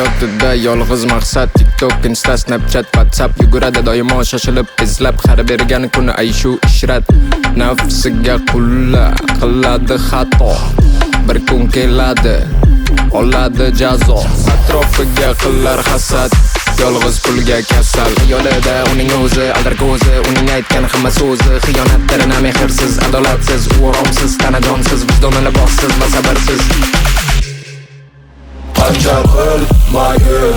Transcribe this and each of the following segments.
Hayotida yolg'iz maqsad: TikTok, Insta, Snapchat, WhatsApp. Yuguradi doimo shoshilib, izlab har bergan kuni ayshu ishrat. Nafsiga qulla qiladi xato, bir kun keladi, oladi jazo. Atrofiga qilar hasad, yolg'iz pulga kasal. Xayolida uning o'zi, aldar ko'zi. Uning aytgan hamma so'zi xiyonatdir, na mehrsiz, adolatsiz. U oromsiz, tanajonsiz, vijdoni libossiz va sabrsiz. Qancha qilmagin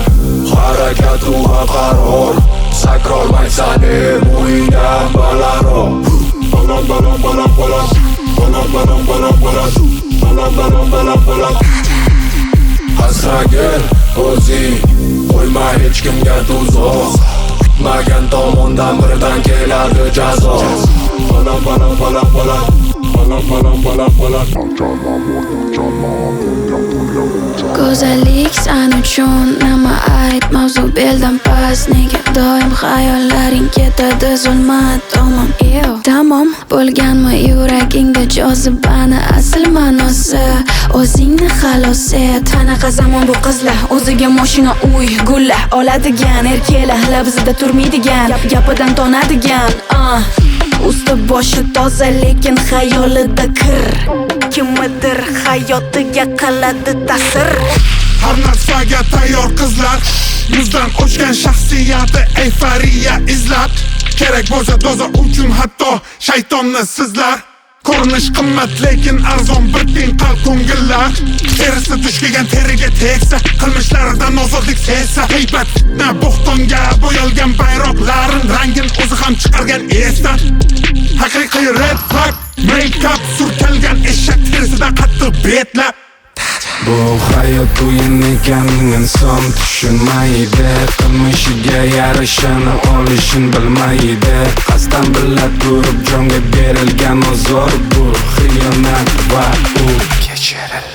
harakatu qaror, sakrolmaysan bo'yingdan balandroq. Baland, baland, baland, baland. Baland, baland, baland, baland. Baland, baland, baland, baland. Asragin o'zing, qo'yma hech kimga tuzoq. Kutmagan tomondan birdan keladi jazo. Baland, baland, baland, baland. Baland, baland, baland, baland. Go'zallik san uchun nima, ayt? Mavzu beldan past. Nega doim xayollaring ketadi zulmat tomon? Tamom bo'lganmi yuragingda jozibani asl ma'nosi? O'zingni xalos et. Qanaqa zamon bu? Qizlar o'ziga moshina, uy, gullar oladigan erkaklar labzida turmaydigan, gapidan tonadigan, ah. Usti boshi toza, lekin xayolida kir. Kimnidir hayotiga qiladi ta'sir. Har narsaga tayyor qizlar, yuzdan o'chgan shaxsiyati, eyforiya izlab, kerak bo'lsa, doza uchun hatto shaytonni sizlar. Ko'rinish qimmat, lekin arzon bir tiyin qalb, ko'ngillar. Terisi duch kelgan teriga tegsa, qilmishlaridan ozodlik sezsa, g'iybat, fitna, bo'xtonga bo'yalgan bayroqlarin rangin o'zi ham chiqargan esdan. Haqiqiy red flag: make-up surkalgan eshak terisidan qattiq betlar. Bu hayot o'yin ekanin inson tushunmaydi. Qilmishiga yarashani olishin bilmaydi. Qasddan bila turib jonga berilgan ozor, bu xiyonat va u kechirilmaydi.